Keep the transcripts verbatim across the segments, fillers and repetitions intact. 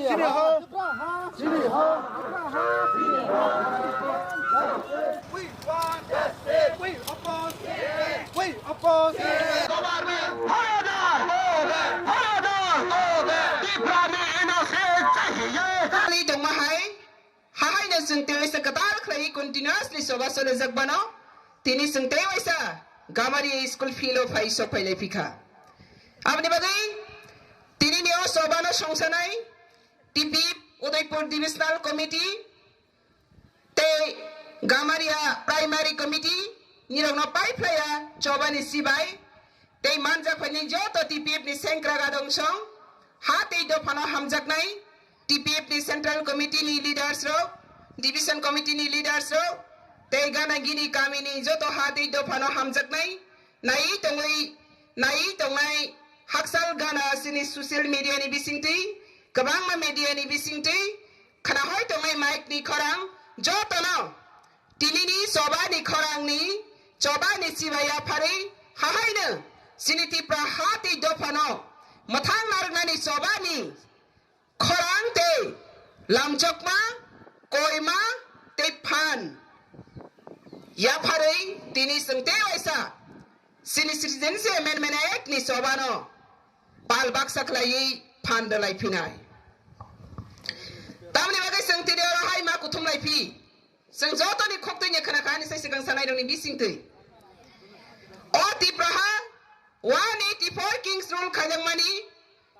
Chini ho. Chini ho. We want justice. We oppose. We oppose. Government, order, order, order. Tiprani N O C chahiye. Kali dongma hai. Hahaino chwng tei waisa kwtal khlaiwi continuously choba solijak bano, tini chwng tei waisa Gamari school field o phai sok phai lai phikha. Aboni bagwi tini ni o choba no songsanai T P F Udaipur Divisional Committee tei Gamaria Primary Committee nirokno pai phlaiya choba ni sibai tei manjak phaini joto T P F ni sengkrak adong song ha tei dophano hamjaknai T P F ni Central Committee ni leaders rok, Division Committee ni leaders rok tei gana gini kami ni joto ha tei dophano hamjaknai nai tongwi nai tongnai hakchal gana chini social media ni bisingtwi kwbangma media ni bisingtwi khna hoi tongnai mic ni khorang jotono Tinini chobani khorangni chobani chibai yapharwi hahaino chini Tipra ha tei dophano mwthang narwknani chobani khorang tei lamchokma, koima tei phan yapharwi tini chwng tei waisa chini Citizenship Amendment Act ni chobano pal baksa khlaiwi phan rwlai phinai. Tamni bagwi chwng tini oro hai ma kuthum lai phi. Chwng jotoni khok twi ni khna kha ani sai swkang sanai rokni bising twi. O Tipraha one eighty four Kings Rule khaijakmani,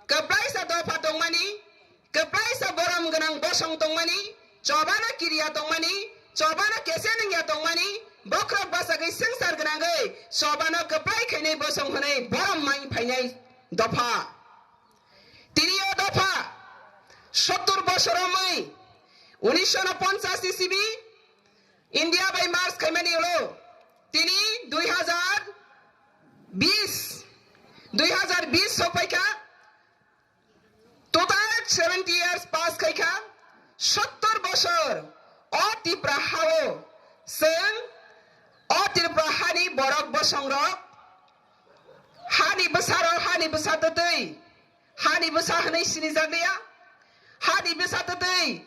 kwplaisa dopha tongmani, kwplaisa borom gwnang bosong tongmani, chobana kiriya tongmani, chobana kese nungya tongmani, bokhorok bachagwi swngchar gwnangwi chobano kwplai khainai bosong hwnwi borom mai phainai dopha. Tini o dopha sottur bosor wngwi unisho ponchas isibi India bai march khaimani ulo tini dui hazar bis, dui hazar bis sokpaikha, total seventy years pass khaikha, sottur bosor o Tipra hao chwng o Tipra hani borok bosongrok hani bwsarok hani bwsa twtwi hani bwsa hwnwi sinijakliya, hani bwsa twtwi